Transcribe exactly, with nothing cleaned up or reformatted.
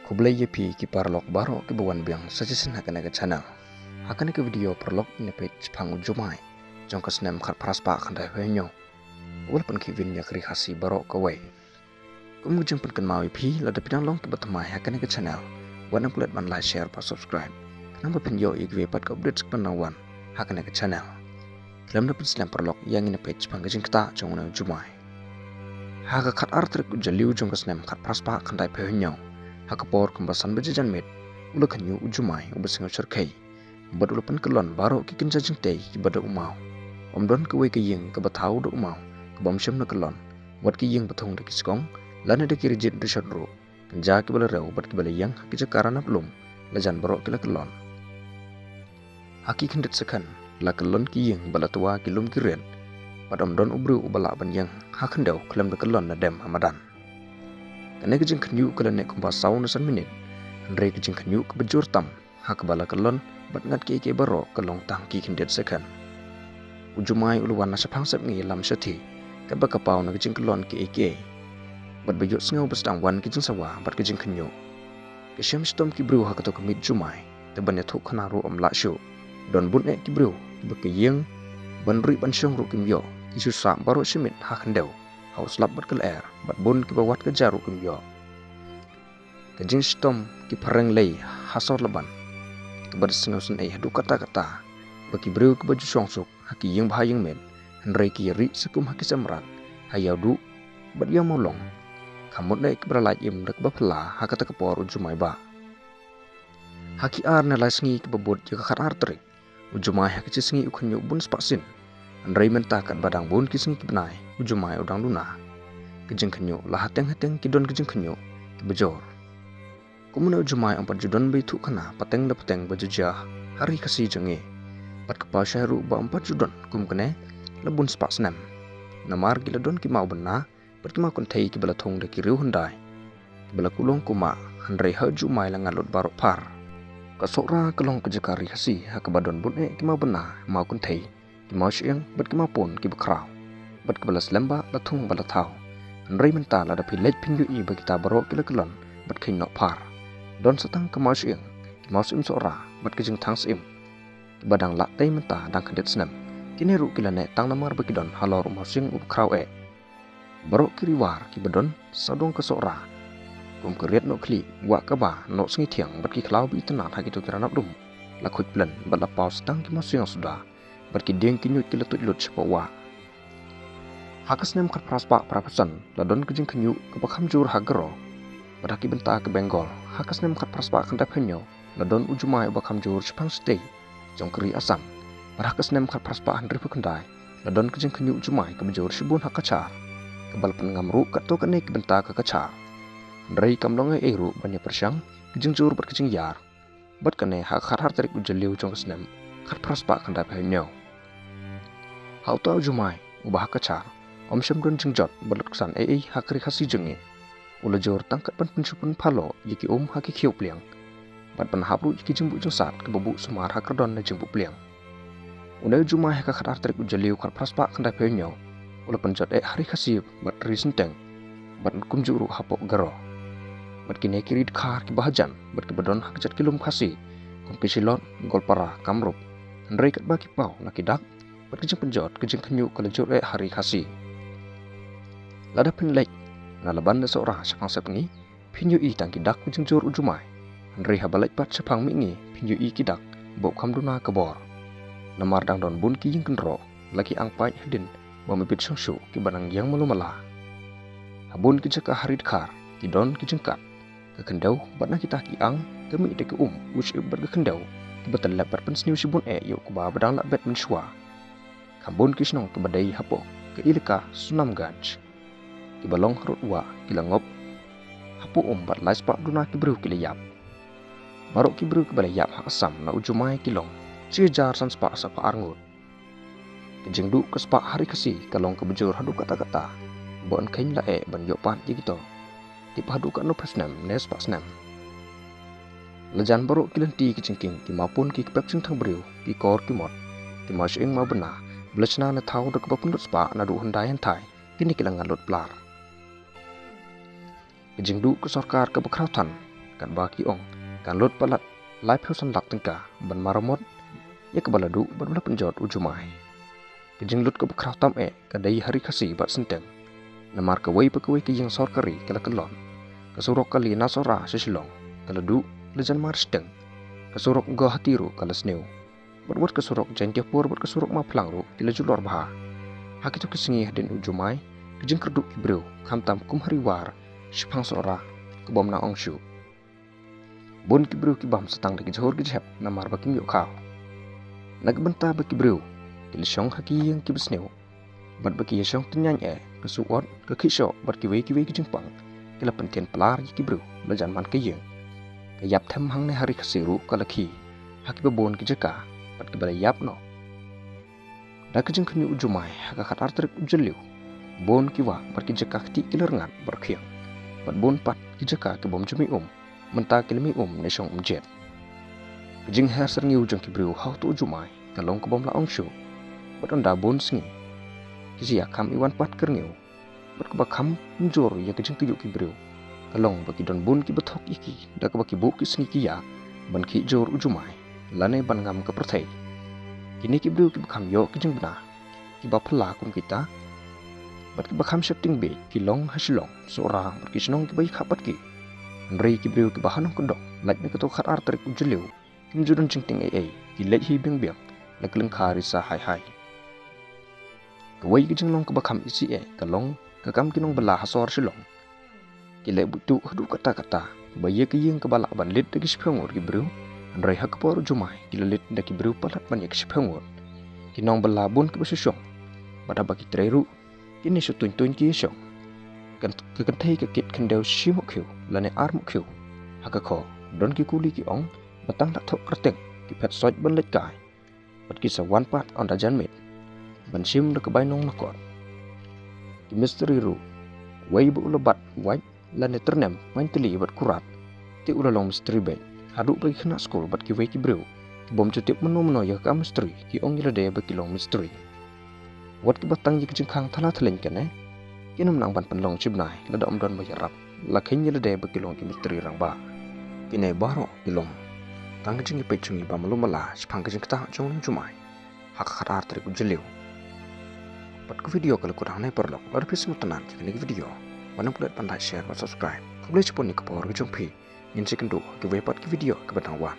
Khublei ïa phi ki paralok baroh kiba wan biang sa shisien ha kane ka channel. Ha kane ka video paralok ngin ïa peit shaphang u Jumai jong ka snem khatphra spah khyndai phew hynñiew, uba la pynkhih vin ïa ka ri Khasi baroh kawei. Kum ka jingpynkynmaw ïa phi, lada phi dang long kiba thymmai ha kane ka channel, wat nym klet ban like, share bad subscribe, khnang ba phin ïoh ïa kiwei pat ki updates kiban nang wan ha kane ka channel. Khlem da pynslem paralok, ïa ngin ïa peit shaphang ka jingktah jong une u Jumai. Ha ka khatar tarik u Jylliew jong ka snem khatphra spah khyndai phew hynñiew, ha ka por kumba san baje janmiet, u la khynñiuh u Jumai uba sngew shyrkhei bad u la pynkyllon baroh ki kynja jingtei kiba da u maw. Ym don kawei ka ïing kaba thaw da u maw kaba ym shym la kyllon, wat ki ïing ba thung da ki skong lane da ki ri jied ri shot ruh. Kynja kiba la riew bad kiba la ïeng ha ki jaka ranab lum, la jan baroh ki la kyllon. Ha ki khyndiat sekhen la kyllon ki ïing bad la twa ki lum ki riat, bad ym don u briew uba lah ban ïeng ha khyndew khlem da kyllon na dem ha madan. Kane ka jingkhynñiuh ka la neh kumba saw ne san minit, hynrei ka jingkhynñiuh kaba jur tam ha kaba la kyllon bad ngat kiei kiei baroh ka long tang ki khyndiat sekhen. U Jumai u la wan na shaphang sepngi lam shathie, katba ka paw na ka jingkyllon kiei kiei, bad ba ïohsngew ba sdang wan ka jingsawa bad ka jingkhynñiuh. Ka shem shitom ki briew ha kato ka miet Jumai, te ban ïathuh khana ruh ym lah shuh. Don bun eh ki briew kiba ka ïeng ban rieh ban shong ruh kim ïoh, ki shu sah baroh shi miet ha khyndew ha u slap bad ka lyer, bad bun kiba wad ka ja ruh kim ïoh. Ka jingshitom ki phareng lei ha sor Laban, kaba da sngew sngewsynei haduh katta katta ba ki briew kiba ju shong suk ha ki ïing bha ïing miet, hynrei ki ïa rieh sa kum ha ki semrat ha Ïawduh bad Ïawmawlong. Kham mut eh kiba da lait im da kaba phylla ha kata ka por u Jumai bah. Ha ki ar ne lai sngi kiba bud ïa ka khatar tarik, u Jumai ha ka shi sngi u khynñiuh bun spah sien. Hynrei mynta katba dang bun ki sngi ki bnai, u Jumai u dang duna. Ka jingkhynñiuh la hateng hateng ki don ka jingkhynñiuh kiba jur. Kum une u Jumai ym pat ju don ba ïathuh khana pateng la pateng ba ju jia ha ri Khasi jong ngi. Bad ka paw shai ruh ba ym pat ju don kum kane la bun spah snem. Namar ki la don ki maw bynna bad ki maw kynthei kiba la thung da ki riew hyndai, kiba la kulong kumah, hynrei ha u Jumai la ngat lut baroh phar. Ka Sohra ka long ka jaka ri Khasi ha kaba don bun eh ki maw bynna, maw kynthei, ki maw shyieng bad ki maw pun kiba khraw, bad kiba la slem bah la thung bad la thaw. Hynrei mynta lada phi leit phin ïohi ba kita baroh ki la kyllon bad kheiñ noh phar. Don sa tang ka maw shyieng, ki maw syiem Sohra bad ka jingthang syiem, kiba dang lah tei mynta dang khyndiat snem. Kine ruh ki la neh tang namar ba ki don halor u mawsiang uba khraw eh. Baroh ki riwar kiba don sawdong ka Sohra, kum ka Riat Nohkhlieh, Wah Kaba, Nohsngeithiang bad ki khlaw ba itynnad ha kito ki ranab lum, la khuid plen bad la paw sa tang ki mawsiang suda, bad ki dieng ki ñiuj ki la tuid lut shapoh wah. Ha ka snem khatphra spah phra phew san la don ka jingkhynñiuh kaba kham jur ha Garo. Bad ha ki bynta ka Bengal, ha ka snem khatphra spah khyndai phew hynñiew la don u Jumai uba kham jur shaphang shatei jong ka ri Assam. Bad ha ka snem khatphra spah hynriew phew khyndai la don ka jingkhynñiuh Jumai kaba jur shibun ha Cachar, kaba la pynngam ruh katto katne ki bynta ka Cachar. Hynrei kam long ei ei ruh ban ïa pyrshang ka jingjur bad ka jingïar bad kane ha ka khatar tarik u Jylliew jong ka snem khatphra spah khyndai phew hynñiew. Ha uta u Jumai uba ha Cachar, ym shym don jingjot bad lutksan ei ei ha ka ri Khasi jong ngi. U la jur tang kat ban pynshu pynphalo ïa ki um ha ki khiew pliang, bad ban hap ruh ïa ki jingbuh jingsat kiba buh sumar ha kyrdan na jingbuh pliang. Une u Jumai ha ka khatar tarik u Jylliew khatphra spah khyndai phew hynñiew u la pynjot eh ha ri Khasi bad ri Synteng, bad kumjuh ruh hapoh Garo. Bad kine ki ri dkhar kiba hajan bad kiba don ha ka jait ki lum Khasi, kum ki Shillong, Goalpara, Kamrup. Hynrei katba ki paw na ki dak bad ka jingpynjot ka jingkhynñiuh ka la jur eh ha ri Khasi. Lada phin leit na Laban ne Sohra shaphang sepngi, phin ïohi tang ki dak ka jingjur u Jumai. Hynrei haba leit pat shaphang mihngi phin ïohi ki dak ba u kham duna ka bor. Namar dang don bun ki ïing kynroh, la ki angpaid hadien ba ym bit shong shuh kiba nang ïeng malu mala. Ha bun ki jaka ha ri dkhar ki don ki jingkat ka khyndew, bad na kita ki ang ka mih da ka um, u shyiap bad ka khyndew, kiba tyllep bad pynsniew shibun eh ïa u kba ba dang lah bet mynshuwa. Kham bun ki shnong kiba dei hapoh ka Elaka Sunamganj, kiba long harud wah, ki la ngop hapoh um bad lai spah duna ki briew ki la ïap. Baroh ki briew kiba la ïap ha Assam na u Jumai ki long shi hajar san spah saw phew ar ngut. Ka jingduh ka spah ha ri Khasi ka long kaba jur haduh katta katta, ba yn kheiñ la eh ban ïoh pat ïa kito, tip haduh katno phew snem ne spah snem. La jan baroh ki lynti ki jingkieng, ki mawpun, ki kpep jingthang briew, ki kor ki mot, ki mawshyieng mawbynna, ba la shna ne thaw da kaba pynlut spah naduh hyndai hynthai, kine ki la ngat lut plar. Ka jingduh ka sorkar kaba khraw than katba ki ong kan lut palat laiphew san lak tyngka ban maramot ïa kaba la duh bad ba la pynjot u Jumai. Ka jinglut kaba khraw tam eh ka dei ha Ri Khasi bad Synteng. Namar kawei pa kawei ka ïing sorkari ka la kyllon. Ka surok kali na Sohra sha Shillong ka la duh, la jan mar shiteng. Ka surok Guwahati ruh ka la sniew. Bad wat ka surok Jaintiapur bad ka surok Mawphlang ruh ki la julor bha. Ha kito ki sngi hadien u Jumai, ka jingkyrduh ki briew khamtam kum ha Ri War shaphang Sohra ka bym nang ong shuh. Bun ki briew ki bam sa tang da ki jhur ki jhep namar ba kim ïoh khaw. Na ka bynta ba ki briew ki la shong ha ki ïing kiba sniew bad ba ki ïa shong tynñiang eh, ka suh ot, ka khih shoh bad kiwei kiwei ki jingpang ki la pynthien plar ïa ki briew la jan man ka ïing. Ka ïap them hangne ha Ri Khasi ruh ka la khih ha kiba bun ki jaka bad kiba la ïap noh. Da ka jingkhynñiuh u Jumai ha ka khatar tarik u Jylliew, bun ki wah bad ki jaka kti ki la rngat bad rkhiang, bad bun pat ki jaka ki bym ju mih um mynta ki la mih um ne shong um jied. Ka jingher syrngiew jong ki briew ha uto u Jumai ka long ka bym lah ong shuh. Bad ynda bun sngi ki jia kham i wan pat ka rngiew, bad kaba kham pynjur ïa ka jingkaïuh ki briew ka long ba ki don bun kiba thok ïa ki da kaba ki buh ki sngi ki ïa ban khih jur u Jumai lane ban ngam ka pyrthei. Kine ki briew kiba kham ïoh ki jingbna, kiba phylla kum kita bad kiba kham sheptieng beit ki long ha Shillong, Sohra bad ki shnong kiba ïakhap bad ki. Hynrei ki briew kiba ha nongkyndong lait na kato ka khatar tarik u Jylliew kim ju don jingtieng ei ei, ki leit hi biang biang, la ka lyngkha risa hai hai. Kawei ka jinglong kaba kham isih eh ka long ka kam ki nongbylla ha sor Shillong. Ki leh buit tuh haduh katta katta ba ïa ka ïing kaba lah ban leit da ki shiphew ngut ki briew, hynrei ha ka por u Jumai ki la leit da ki briew palat ban ïa ki shiphew ngut. Ki nongbylla bun kiba shu shong, bad haba ki trei ruh kine shu tuiñ tuiñ ki ïa shong. Kan, ka kynthei ka kit khyndew shi mawkhiew lane ar mawkhiew. Ha ka kho don ki kuli ki ong ba tang da thoh kyrteng ki phet soit ban leit kai, bad ki sa wan pat ynda jan miet ban shim da ka bai nong na kot. Ki mistri ruh, wei ba u la bat wait lane tyrnem main tylli bad kurat, te u la long mistri beit. Haduh ba ki khynnah skul bad kiwei ki briew ki bym ju tip mynno mynno ïa ka kam mistri ki ong ïa lade ba ki long mistri. Wat kiba tang ïa ka jingkhang thala thlaiñ kane, kin ym nang ban pynlong shibnai lada ym don ba ïarap, la kheiñ ïa lade ba ki long ki mistri rangbah. Kine baroh ki long tang ka jingïapeit jong ngi ba malu mala shaphang ka jingktah jong u Jumai ha ka khatar tarik u Jylliew. Bad ka video ka la kut hangne paralok, lada phi sngewtynnat ïa kane ka video, wat nym klet ban like, share bad subscribe. Khublei shibun ïa ka por ka jong phi. Ngin sa ïakynduh ha kiwei pat ki video kiba dang wan.